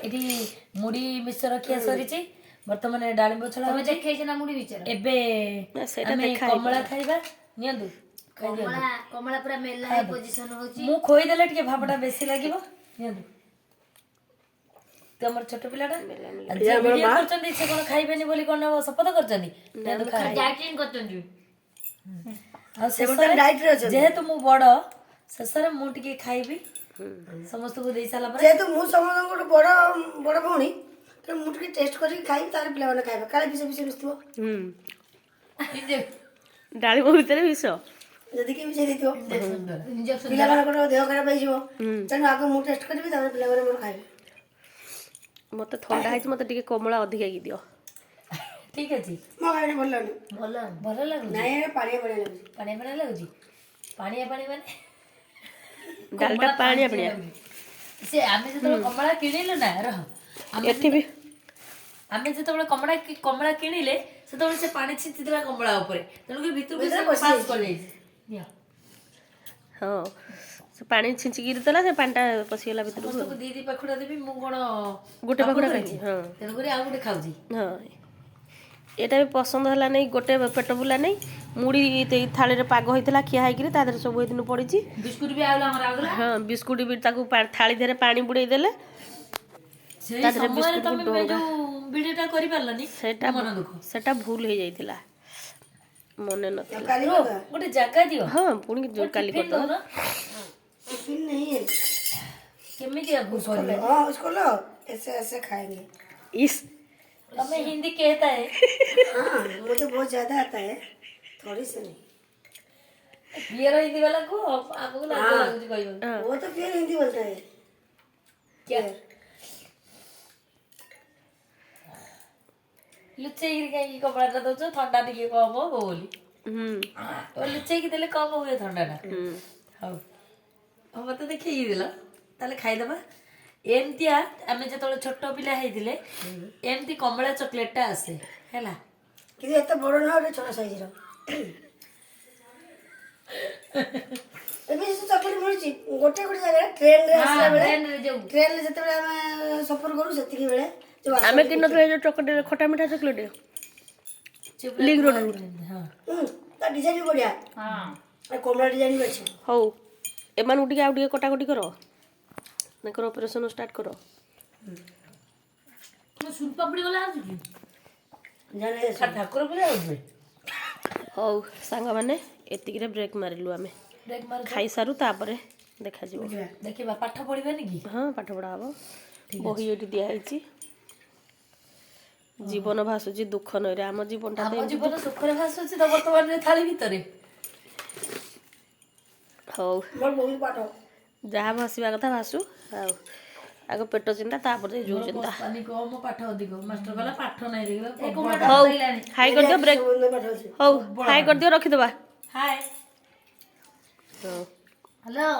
ଏଠି ମୁଢି ମିକ୍ସଚର ଖିଆ ସରିଛି। ବର୍ତ୍ତମାନ ଡାଳିମ୍ବ ଛଡା ତମେ ହଉଛି। ଦେଖେଇଛ ନା ମୁଢି ମିକ୍ସଚର? ଏବେ ନା, ସେଇଟା ଆମେ ଦେଖା କମଳା ଖାଇବା। ନିଅନ୍ତୁ, ଖାଇଦିଅନ୍ତୁ। କମଳା, କମଳା ପୁରା ମେଲା ହେଇ ପୋଜିସନ ହଉଛି। ମୁଁ ଖୋଇଦେଲେ ଟିକେ ଭାବଟା ବେଶୀ ଲାଗିବ। ନିଅନ୍ତୁ। ତୁ ଆମର ଛୋଟ ପିଲାଟା ଆଉ ଯିଏ ଭିଡିଓ କରୁଛନ୍ତି ସେ କଣ ଖାଇବେନି ବୋଲି କଣ ଶପଥ କରିଛନ୍ତି? ନିଅନ୍ତୁ, ଖାଆନ୍ତୁ। ଡାଇଟିଂ କରୁଛନ୍ତି। ଆଉ ଶେଷରେ ଡାଇଟ୍ରେ ଅଛନ୍ତି। ଯେହେତୁ ମୁଁ ବଡ, ଶେଷରେ ମୁଁ ଟିକେ ଖାଇବି ସମସ୍ତଙ୍କୁ ଦେଇ ସାରିଲା ପରେ। ଯେହେତୁ ମୁଁ ସମସ୍ତଙ୍କଠୁ ବଡ଼ ବଡ଼ ଭଉଣୀ, ତେଣୁ ମୁଁ ଟିକେ ଟେଷ୍ଟ କରିକି ଖାଇବି, ତାପରେ ପିଲାମାନେ ଖାଇବେ। କାଳେ ବିଷ ବିଷ ମିଶିଥିବ। ଡାଳିମ୍ବ ଭିତରେ ବିଷ? ଯଦି କିଏ ମିଶେଇ ଦେଇଥିବ, ଇଞ୍ଜେକ୍ସନ। ପିଲାମାନଙ୍କର ଦେହ ଖରାପ ହେଇଯିବ। ତେଣୁ ଆଗ ମୁଁ ଟେଷ୍ଟ କରିବି, ତାପରେ ପିଲାମାନେ ମୋର ଖାଇବେ। ମତେ ଥଣ୍ଡା ହେଇଛି, ମତେ ଟିକେ କମଳା ଅଧିକା କି ଦିଅ। ଠିକ ଅଛି। ମୋ ଖାଇବାଟା ଭଲ ଲାଗୁନି। ଭଲ। ଭଲ ଲାଗୁଛି? ନାଇଁ, ଏଇଟା ପାଣିଆ ପାଣିଆ ଲାଗୁଛି। ପାଣିଆ ପାଣିଆ ଲାଗୁଛି? ପାଣିଆ ପାଣି ମାନେ? ଡାଲିଟା ପାଣିଆ ପାଣିଆ। ସେ ଆମେ ଯେତେବେଳେ କମଳା କିଣିଲୁ ନା, ରହ, ଆମେ ଏଠି ବି ଆମେ ଯେତେବେଳେ କମଳା କିଣିଲେ, ସେତେବେଳେ ସେ ପାଣି ଛିଞ୍ଚିଥିଲା କମଳା ଉପରେ, ତେଣୁକରି ଭିତରକୁ ସେ ପାସ୍ କରିଯାଇଛି। ନିଅ। ହଁ, ସେ ପାଣି ଛିଞ୍ଚିକିରି ଦେଲା, ସେ ପାଣିଟା ପଶିଗଲା ଭିତରକୁ। ସମସ୍ତଙ୍କୁ ଦି ଦି ପାଖୁଡ଼ା ଦେବି, ମୁଁ କଣ ଗୋଟେ ପାପ ପାଖୁଡ଼ା କରିଛି? ଖାଇବି, ହଁ। ତେଣୁକରି ଆଉ ଗୋଟେ ଖାଉଛି। ହଁ, ଏଇଟା ବି ପସନ୍ଦ ହେଲା ନାହିଁ। ଗୋଟେ ପେଟ ବୁଲା ନାହିଁ। ମୁଢ଼ି ଥାଳିରେ ପାଗ ହେଇଥିଲା, ଖିଆ ହେଇକିରି ତା ଦେହରେ ସବୁ ଏଦିନ ପଡ଼ିଛି। ବିସ୍କୁଟ ବି ଆଇଲା ଆମର ଆଉଥିଲା। ହଁ, ବିସ୍କୁଟ ବି ତାକୁ ଥାଳି ଦେହରେ ପାଣି ବୁଡ଼େଇ ଦେଲେ। ସେଇ ତା ଦେହରେ ସମୟରେ ବିସ୍କୁଟ ତମେ ଡଙ୍ଗା। ଯୋଉ ଭିଡିଓଟା କରିପାରିଲନି, ସେଟା ମନ ଦୁଃଖ। ସେଟା ଭୁଲ ହେଇଯାଇଥିଲା, ମନେ ନଥିଲା। କାଲି ଗୋଟେ ଜାଗା ଦିଅ। ହଁ, ପୁଣି ଯୋଉ କାଲି ଟିଫିନ କରିଦବା। ଦଉନ। टिफिन नहीं है। କେମିତି ଆଗକୁ କରିବେ? हाँ, उसको लो, ऐसे ऐसे खाएंगे। ଇସ୍। ତମେ हिंदी कहता है? हाँ, मुझे बहुत ज्यादा आता है, थोड़ी सी नहीं। ପିଅର ହିନ୍ଦୀ ବାଲା କୁହ, ଆମକୁ ଲାଜ ଲାଗୁଛି କହିବାକୁ। वो तो प्योर हिंदी बोलता है। କ୍ୟା ଲୁଚେଇକିରି କାହିଁକି କମଳାଟା ଦଉଛ? ଥଣ୍ଡା ଟିକେ କମ ହବ ବୋଲି? ଓ, ଲୁଚେଇକି ଦେଲେ କମ ହୁଏ ଥଣ୍ଡାଟା। ହଉ ହଉ, ମତେ ଦେଖେଇକି ଦେଲ। ତାହେଲେ ଖାଇଦବା। ଏମିତିଆ ଆମେ ଯେତେବେଳେ ଛୋଟ ପିଲା ହେଇଥିଲେ, ଏମିତି କମଳା ଚକୋଲେଟଟା ଆସେ, ହେଲା? କିନ୍ତୁ ଏତେ ବଡ଼ ନା, ଗୋଟେ ଛୋଟ ସାଇଜର। ଏବେ ସେ ଚକୋଲେଟ୍ ମିଳୁଛି ଗୋଟେ ଗୋଟେ ଜାଗାରେ, ଟ୍ରେନରେ ଆସିଲା ବେଳେ। ଟ୍ରେନରେ ଯୋଉ ଟ୍ରେନରେ ଯେତେବେଳେ ଆମେ ସଫର କରୁ, ସେତିକି ବେଳେ ଯୋଉ ଆମେ କିଣିନଥିଲେ ଯୋଉ ଚକୋଲେଟ୍, ଖଟା ମିଠା ଚକୋଲେଟ୍, ଲିଙ୍କ ରୋଡରୁ? ହଁ। ତା ଡିଜାଇନ ବି ବଢିଆ। ହଁ। ଏ କମଳା ଡିଜାଇନ ବି ଅଛି। ହଉ, ଏମାନଙ୍କୁ ଟିକେ ଆଉ ଟିକେ କଟାକଟି କର, ତାଙ୍କର ଅପରେସନ୍ ଷ୍ଟାର୍ଟ କର। ମୁଁ ସୁନପାପୁଡ଼ି ଗଲା ଆସୁଛି। ଜାଣେ। ଠାକୁର ପୂଜା ହଉଛି। ହଉ ସାଙ୍ଗମାନେ, ଏତିକିରେ ବ୍ରେକ୍ ମାରିଲୁ ଆମେ। ବ୍ରେକ୍ ମାରୁଛ? ଖାଇସାରୁ, ତାପରେ ଦେଖାଯିବ। ଦେଖିବା, ପାଠ ପଢିବାନି କି? ହଁ, ପାଠ ପଢ଼ା ହବ। ବହି ଏଠି ଦିଆହେଇଛି, ଜୀବନ ଭାସୁଛି ଦୁଃଖ ନଈରେ। ଆମ ଜୀବନଟା ତ ଆମ ଏମିତି। ଜୀବନ ସୁଖରେ ଭାସୁଛି ତ ବର୍ତ୍ତମାନ ଥାଳି ଭିତରେ। ହଉ। ମୋର ବହୁତ ପାଠ। ଯାହା ଭାସିବା କଥା ଭାସୁ। ଆଉ ଆଗ ପେଟ ଚିନ୍ତା, ତାପରେ ଯାଇ ଯୋଉ ଚିନ୍ତା। ବସ୍ତାନି କମ, ପାଠ ଅଧିକ। ମାଷ୍ଟର କହିଲା ପାଠ ନାହିଁ, ଦେଖିଲା ପ୍ରବଳ। ହଉ, ହାଇ କରିଦିଅ, ବ୍ରେକ୍। ସମ୍ବନ୍ଧ ପାଠ ଅଛି। ହଉ, ହାଇ କରିଦିଅ, ରଖିଦେବା। ହାଏ। ହଉ। ହ୍ୟାଲୋ।